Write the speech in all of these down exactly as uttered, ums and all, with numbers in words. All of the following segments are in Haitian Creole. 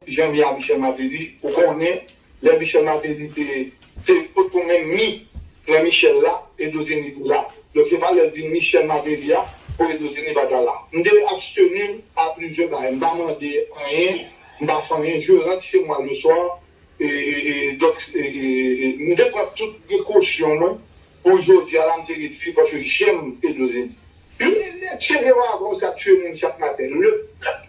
janvye a Michel Martelly, ou konnen, lè Michel Martelly te, te pot konmen mi pran Michel la, Edozeni te la. Donk, se pa lè di Michel Martelly a pou Edozeni pa ta la. M te absteni m a plizyè bagay. M pa mande anyen, m pa fè anyen. Je rentre chez moi le soir. E, e, e, donk, e, e, e, m te pran tout prekosyon mwen pou jodi a la, m te ret viv paske j'aime Edozeni. Li, li, Che Guevara konsa ap tiye moun chak maten. Le pèp.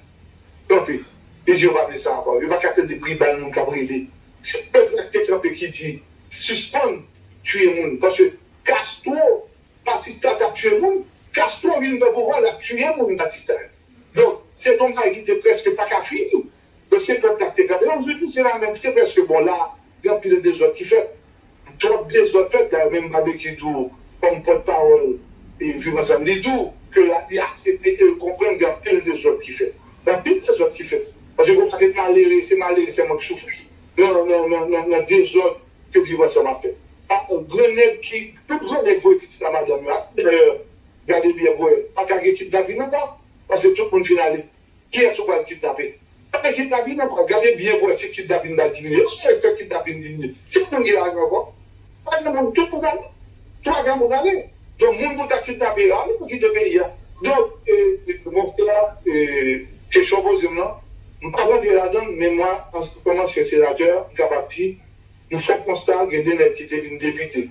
Tanpri. Li di yo pa vle sa ankò. Yo pa ka tande bri bal moun k ap rele. Se pèp la ki te kanpe ki di, sispann tiye moun. Paske Castro, Batista t ap tiye moun. Castro vin pran pouvwa, l ap tiye moun Batista yo. Donk, se te yon bagay ki te prèske pa ka fini. Donk, se pèp la ki te kanpe. Yon jou, se la menm, se prèske bon la, gen anpil dezòd ki fèt. Twòp dezòd fèt, dayè menm Babekyou di w, kòm pòtpawòl e Viv Ansanm, li di w ke la, li aksepte e l konprann gen anpil dezòd ki fèt. Gen anpil dezòd ki fèt. Paske gen yon pakèt malere, se malere sèlman ki soufri nan, nan, nan, nan, nan dezòd ke Viv Ansanm ap fè. A, grannèg ki, tout grannèg voye pitit a madanm yo, a, dayè, gade byen pou wè, pa ka gen kidnapin ankò, paske tout moun fin ale. Kiyès ou pral kidnape? Pa gen kidnapin ankò. Gade byen pou wè si kidnapin ta diminye. Yo se fè kidnapin diminye. Se moun ki lajan ankò. Pa gen moun, tout moun ale. Twa gran moun ale. Donk, moun pou ta kidnape yo ale pou kite peyi a. Donk, e, e, monchè, e, kesyon w poze m nan, m p ap rantre ladan l, men mwen, an, kòm ansyen senatè, m kapab di, m fè konsta, gen de nèg ki te vin depite.